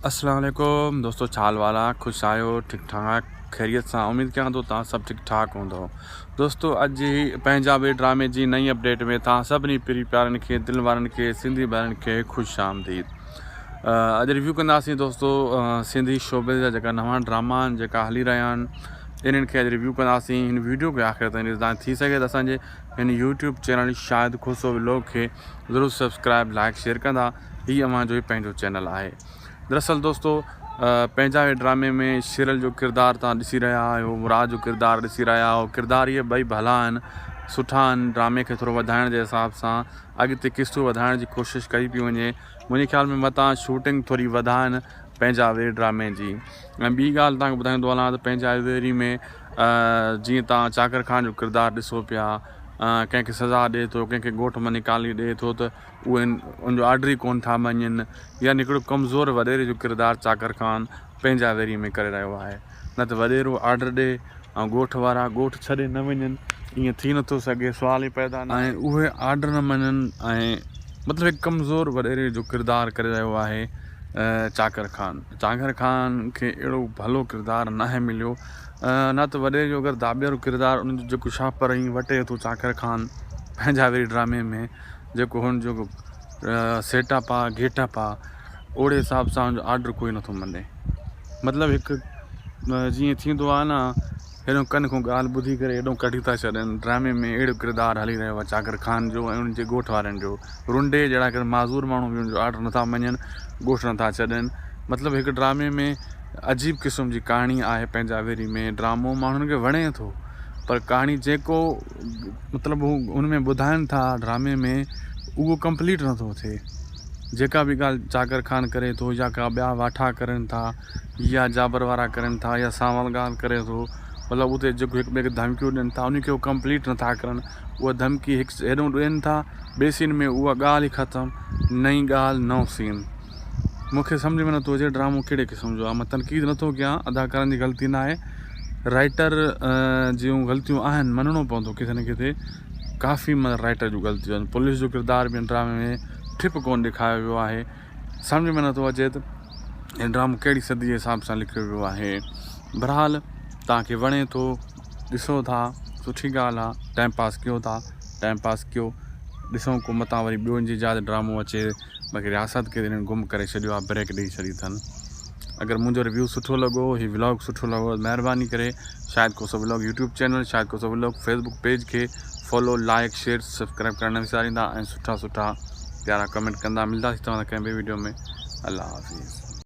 اسلام عليڪم دوستو ڇا حال وال آ خوش آهيو ٺيڪ ٺاڪ خيريت سان اميد ڪيان ٿو توهان سڀ ٺيڪ ٺاڪ هوندو دوستو اڄ هي پنهنجا به ڊرامي جي نئين اپڊيٽ ۾ توهان سڀني پري پيارن کي دل وارن کي سنڌي ڀائرن کي خوش آمديد اڄ ريويو ڪنداسين دوستو سنڌي شوبز جا جيڪا نوان ڊراما آهن جيڪا هلي رهيا آهن انهن کي اڄ ريويو ڪنداسين هن ويڊيو کي آخر تائين ڏسندا ٿي سگهي ته اسان جي هن YouTube channel Shahid Khoso vlog کي ضرور سبسڪرائب لائڪ شيئر ڪندا هي اوهان جو ئي پنهنجو چينل آهي. دراصل دوستو پنهنجا هي ڊرامي ۾ شيرل جو ڪردار توهان ڏسي رهيا آهيو مراد جو ڪردار ڏسي رهيا آهيو ڪردار اهي ٻئي ڀلا آهن سٺا آهن ڊرامي کي ٿورو وڌائڻ جي حساب سان اڳتي قسطون وڌائڻ جي ڪوشش ڪئي پئي وڃي منهنجي خيال ۾ متان شوٽنگ ٿوري وڌائن پنهنجا وير ڊرامي جي ۽ ٻي ڳالهه توهان کي ٻڌائيندو هلان ته پنهنجا ويري ۾ جيئن توهان چاڪر خان جو ڪردار ڏسو پيا ڪنهن کي سزا ڏئي ٿو ڪنهن کي ڳوٺ مان نڪالي ڏئي ٿو ته اهي ان جو آرڊر ئي ڪونه ٿا مڃين يعني هڪڙو ڪمزور وڏيري جو ڪردار چاڪر خان پنهنجا ويري ۾ ڪري رهيو آهي نه ته وڏيرو آرڊر ڏي ۽ ڳوٺ وارا ڳوٺ ڇڏي نه وڃن ائين ٿي نٿو سگهي سوال ئي پيدا نه ۽ اهي آرڊر نه مڃن ۽ مطلب هڪ ڪمزور وڏيري جو ڪردار ڪري رهيو آهي چاڪر خان چاڪر خان کي اهڙو ڀلو ڪردار ناهي مليو نه ته وڏيري جو اگر داٻيرو ڪردار ان جو جيڪو شاپر ائين وٽي ٿو چاڪر خان پنهنجا ويري ڊرامي ۾ جيڪو هن جو سيٽ اپ آ گيٽ اپ آ اوڙي حساب سان هن جو آرڊر ڪوئي نٿو مڃي مطلب هڪ جيئن ٿيندو آ نه هيڏو ڪن کان ڳالهه ٻڌي ڪري هيڏو ڪڍي ٿا ڇڏن ڊرامي ۾ اهڙو ڪردار هلي رهيو آ چاڪر خان جو ۽ ان جي ڳوٺ وارن جو رنڊي جهڙا ڪر معذور ماڻهو به ان جو آرڊر نٿا مڃن ڳوٺ نٿا ڇڏن مطلب هڪ ڊرامي ۾ عجيب قسم جي ڪهاڻي آهي پنهنجا ويري ۾ ڊرامو ماڻهن کي وڻي ٿو پر ڪهاڻي جيڪو مطلب هو ان ۾ ٻڌائن ٿا ڊرامي ۾ اهو ڪمپليٽ نٿو ٿئي جيڪا به ڳالهه چاڪر خان ڪري ٿو يا ڪا ٻيا واٺا ڪرن ٿا يا جابر وارا ڪرن ٿا يا سانول ڳالهه ڪري ٿو مطلب اتي جيڪو هڪ ٻئي کي ڌمڪيون ڏين ٿا ان کي هو ڪمپليٽ نٿا ڪرن اها ڌمڪي هڪ هيڏو ڏين ٿا ٻئي سين ۾ اها ڳالهه ئي ختم نئين ڳالهه نئون سين مون کي سمجهه ۾ نٿو اچي ڊرامو ڪهڙي قسم جو آهي مان تنقيد نٿو ڪيان اداڪارن جي غلطي ناهي رائٽر جون غلطيون آهن مڃڻو پوندو ڪٿي نه ڪٿي ڪافي مطلب رائٽر جون غلطيون آهن پوليس جو ڪردار به ڊرامي ۾ ٺپ ڪونه ڏيکاريو ويو آهي سمجهه ۾ نٿو اچي ته هي ڊرامو ڪهڙي صدي جي حساب سان لکيو ويو آهي بھرحال توهان کي وڻي ٿو ڏسو ٿا سٺي ڳالهه آهي ٽائم پاس ڪيو ٿا ٽائم پاس ڪيو ڏسون ڪو متان وري ٻيو ان جي جاء تي ڊرامو اچي باقي رياست کي انهن گم ڪري ڇڏيو آهي بريڪ ڏئي ڇڏي اٿن اگر منهنجو ريويو سٺو لڳو هي ولاگ سٺو لڳو مهرباني ڪري Shahid Khoso vlog YouTube channel Shahid Khoso vlog Facebook page کي فالو لائڪ شيئر سبسڪرائب ڪرڻ نه وساريندا ۽ سٺا سٺا پيارا ڪمينٽ ڪندا ملداسين توهان سان ڪنهن ٻي ويڊيو ۾ الله حافظ.